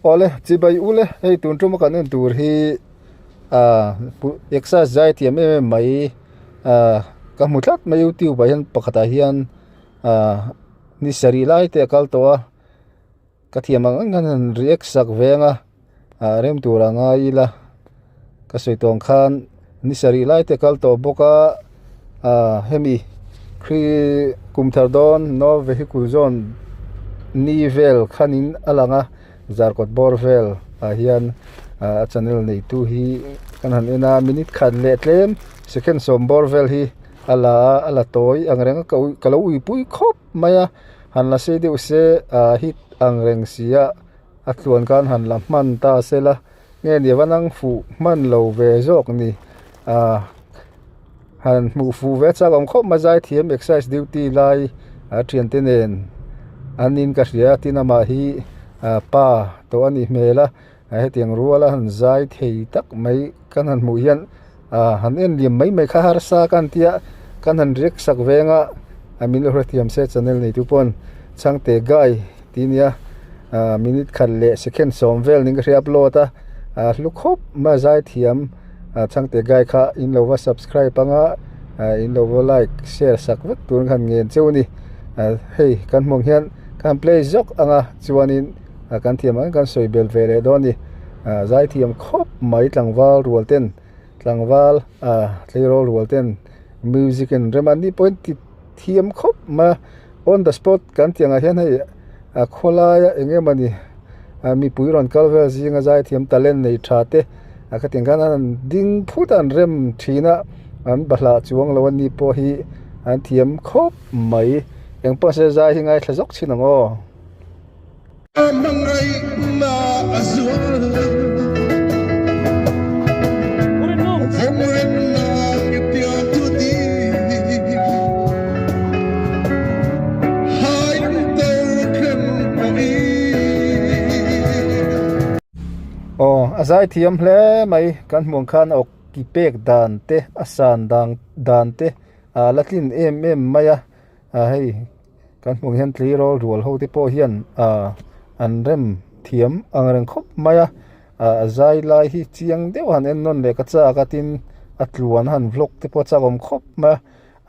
Awle chibai ule hei tun tuma kan en tur hi ah exercise zai thiam em em mai ah ka hmu tlat mai youtube ah hian pakhatah hian ah ni sarih lai te a kal tawh a ka thiam ang ang khan han react sak veng a ah rem tur a ngai ila ka sawi tawng khan ni sarih lai te a kal tawh bawk a ah hemi kri kum thar dawn no vehicle zawn ni vel khanin a lang a zarkawt bawr vel ah hian ah a channel neitu hi kan han en a minute khat leh tlem second sawm bawr vel hi a la a a la tawi ang reng a ka ui ka lo uipui khawp mai a han la sei deuh se ah hit ang reng si a a tluan khan han la hman ta sela nge ni va nang fuh hman lo ve zawk ni ah han hmuh fuh ve chak awm khawp mai zaithiam exercise duty lai a thiante nen an in ka hria tin amah hi ah pa tawh a nih hmel a hetiang ruala han zai thei tak mai kan han hmuh hian ah han en liam mai mai kha harsa ka han tia kan han riak sak veng a a min lo hrethiam se channel neitu pawn chhangte guy tih nia ah minute khat leh second sawm vel niin ka hria upload a ah hlu khawp mai a zaithiam ah chhangte guy kha in lo va subscribe anga ah in lo va like share sak vek tur khan ngen cheu a ni ah hei kan hmuh ang hian kan han play zawk anga chuanin ah kan thiam ang kan sawi bel ve leh dawn a ni ah zaithiam khawp mai tlangval rual ten tlangval ah tleirawl rual ten music in rem an ni pawhin ti thiam khawp mai a on the spot kan tih angah hian hei a khawlaia eng emawni ah mipui rawn kal vel zinga zaithiam talent nei tha te a khatiang khan an ding phut a an rem thin a an bahlah chuang lo a ni pawh hi an thiam khawp mai engpawh se zai hi ngaithla zawk thin ang aw. Aw a zai thiam hle mai kan hmuh ang khan aw ki pek dan te a san dan dan te a la tlin em em mai a ah hei kan hmuh hian tleirawl rual ho te pawh hian ah an rem thiam ang reng khawp mai a ah a zai lai hi chiang deuh a han en nawn leh ka chak a tin a tluan a han vlog te pawh a chak awm khawp mai a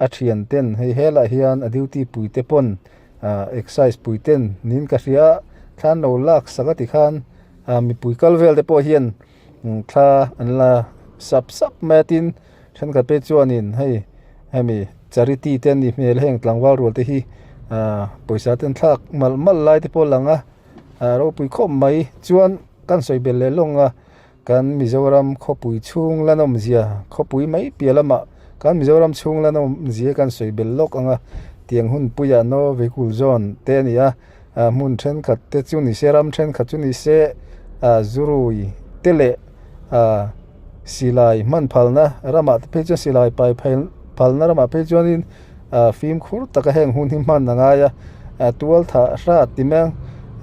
a thian ten hei helaiah hian a duty pui te pawn ah exercise pui ten niin ka hria a thla an lo lak sak a tikhan ah mipui kal vel te pawh hian thla an la sap sap mai a tin thenkhat phei chuanin hei hemi charity te an nih hmel heng tlangval rual te hi ah pawisa te an thlak malh malh lai te pawh a lang a ah ropui khawp mai chuan kan sawi belh leh lawng a kan Mizoram khawpui chhung la nawmzia khawpui mai piah lamah kan Mizoram chhung la nawmzia kan sawi belh lawk ang a tiang hun puiah no vehicle zone te a ni a ah hmun thenkhat te chu ni se ram thenkhat chu ni se ah zurui te leh ah silai hman phalna ramah te phei chuan silai pai phel phalna ramah phei chuanin ah fimkhur taka heng hun hi hman a ngai a ah tual thah hrat ti mai ang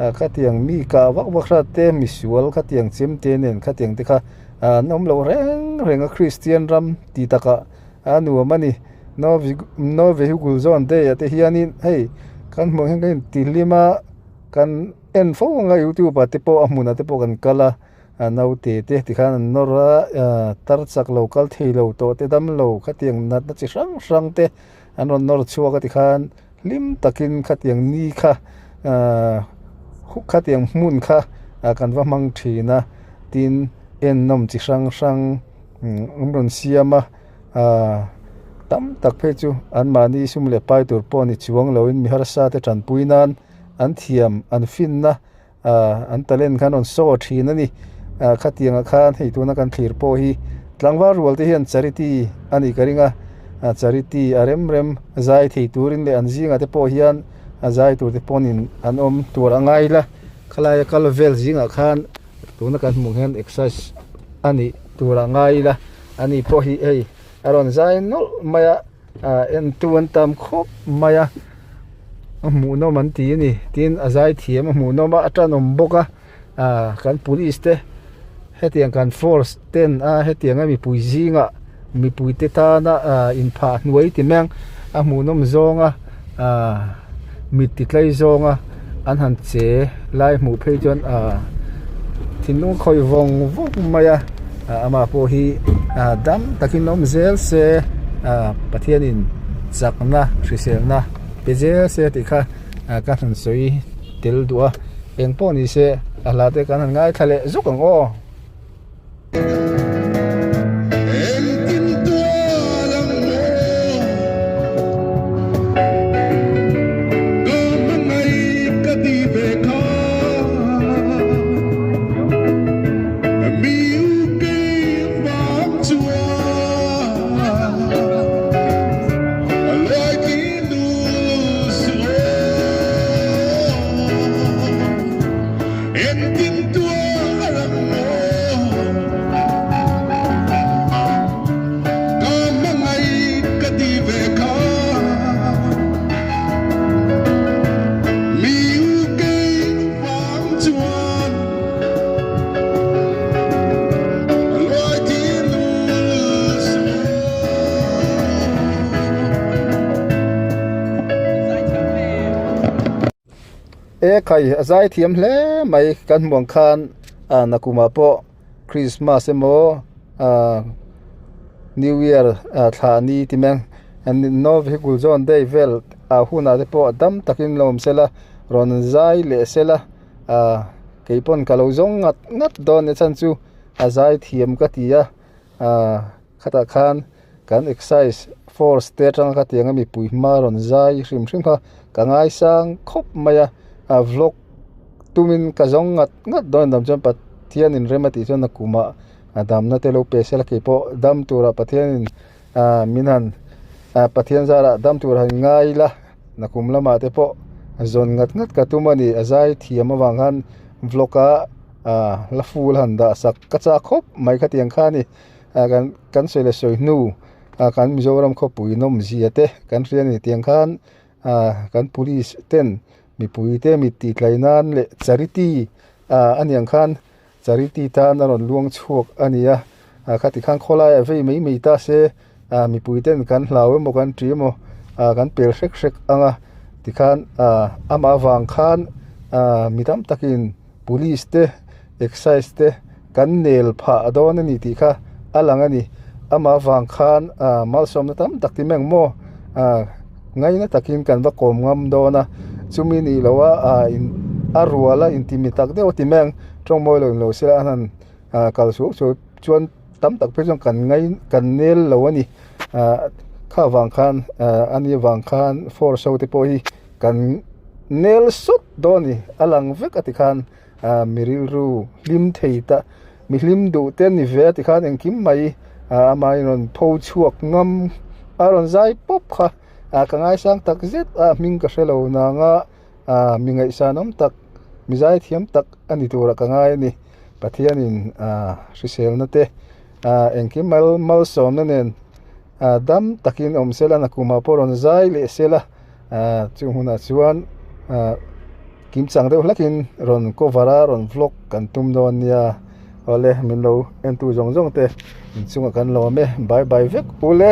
ah khatiang mi kah vak vak hrat te misual khatiang chem te nen khatiang te kha ah an awm lo reng reng a kristian ram tih takah a nuam a ni no no vehicle zawn te ah te hianin hei kan hmuh hian kan intihlim a kan en fo ang a youtube ah te pawh a hmunah te pawh kan kal a. A naute te tikhan an nawr a ah tar chak lo kal thei lo tawh te dam lo khatiang natna chi hrang hrang te an rawn nawr chhuak a tikhan hlim takin khatiang ni kha ah khatiang hmun kha ah kan va hmang thin a tin ennawm chi hrang hrang an rawn siam a ah tam tak phei chu anmahni sum leh pai tur pawh ni chuang loin mi harsa te tanpui nan an thiam an finna. ah an talent khan rawn show thin a ni ah khatiang ah khan hei tuna kan thlir pawh hi tlangval rual te hian charity a nih ka ring a ah charity a rem rem zai thei turin leh an zingah te pawh hian a zai tur te pawhin an awm tur a ngai la khalai a kal vel zingah khan tuna kan hmuh hian exercise a nih tur a ngai la ani pawh hi hei a rawn zai nawlh mai a. ah entu an tam khawp mai a a hmuhnawm an ti a ni tin a zai thiam a hmuhnawm a a tanawm bawk a ah kan police te hetiang kan force ten a hetiang a mipui zingah mipui te tana ah inphah hnuai ti mai ang a hmuhnawm zawng a ah mit ti tlai zawng a an han che lai hmuh phei chuan ah. thinlung a khawih vawng vawng mai a amah pawh hi dam takin awm zel se Pathianin chakna hriselna pe zel se tih kha ka han sawi tel duh a eng pawh ni se a hla te kan han ngaithla leh zuk ang aw. E khai a zai thiam hle mai kan hmuh ang khan ah nakumah pawh christmas emaw ah new year ah thla ni ti mai ang no vehicle zawn day vel ah hunah te pawh dam takin lo awm sela rawn zai leh sela ah keipawn ka lo zawng ngat ngat dawn a chhan chu a zai thiam ka ti a ah khatah khan. Kan excise force te atanga ka tiang a mipui hma rawn zai hrim hrim kha ka ngaisang khawp mai a a vlog tumin ka zawng ngat ngat dawn dam chuan Pathianin rem a tih chuan a kumah a damna te lo pe sela keipawh dam turah Pathianin ah min han ah Pathian zarah dam tur han ngai ila nakum lamah te pawh zawn ngat ngat ka tum a ni a zai thiam avang khan vlog a ah la full han dah sak ka chak khawp mai khatiang kha a ni. ah kan kan sawi leh sawi hnu ah kan Mizoram khawpui nawmzia te kan hria a ni tiang khan ah kan police ten mipui te mit tih tlai nan leh charity ah a niang khan charity tan a rawn luang chhuak a ni a ah khati khan khawlai ah vei mai mai ta se ah mipui ten kan hlau emaw kan ṭi emaw ah kan pel hrek hrek ang a tikhan ah amah avang khan ah mi tam takin police te excise te. Kan nel phah a dawn a ni tih kha a lang a ni. Amah vang khan ah malsawmna tam tak ti mai ang maw? Ah ngaina takin kan va kawm ngam dawn a, chumi nih loh a ah in a rual a intimi tak deuh a ti mai ang. Tawng mawi lo in lo sela a han ah kal suau suau chuan tam tak phei chuan kan ngai kan nel lo a ni. Ah kha vang khan ah ani vang khan force ho te pawh hi kan nel sawt dawn a ni a lang vek a ti khan. ah mi rilru hlim thei ta mi hlim duh te ani ve a tikhan engkim mai ah amahin rawn pho chhuak ngam a rawn zai pawp kha ah ka ngaisang tak zet a hming ka hrelo nanga ah mi ngaihsan awm tak mi zai thiam tak a ni turah ka ngai a ni Pathianin ah hriselna te ah engkim mal malsawmna nen ah dam takin awm sela nakumah pawh rawn zai leh sela ah chung hunah chuan ah. Kim chang deuh hlakin rawn cover a rawn vlog kan tum dawn nia awle min lo entu zawng zawng te inchungah kan lawm e bye bye vek ule.